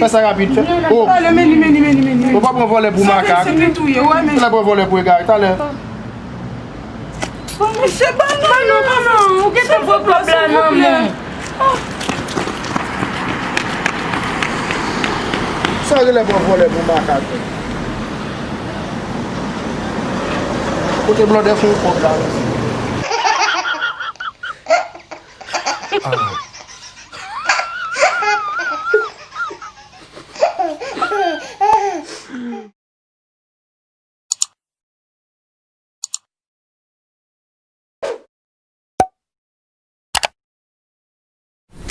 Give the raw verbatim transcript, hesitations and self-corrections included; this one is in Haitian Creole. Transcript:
Fè sa rapid, fè. Oh. Talè, men li, men li, men li, men li. Ou pa pran vòlè pou makak. Talè pran vòlè pou egare, talè. Mesye, ban non, non, non, non. Ou gentan pran kòb la nan men. Sa rele pran vòlè pou makak. Kote blòdè fè yon kòb la, mesye.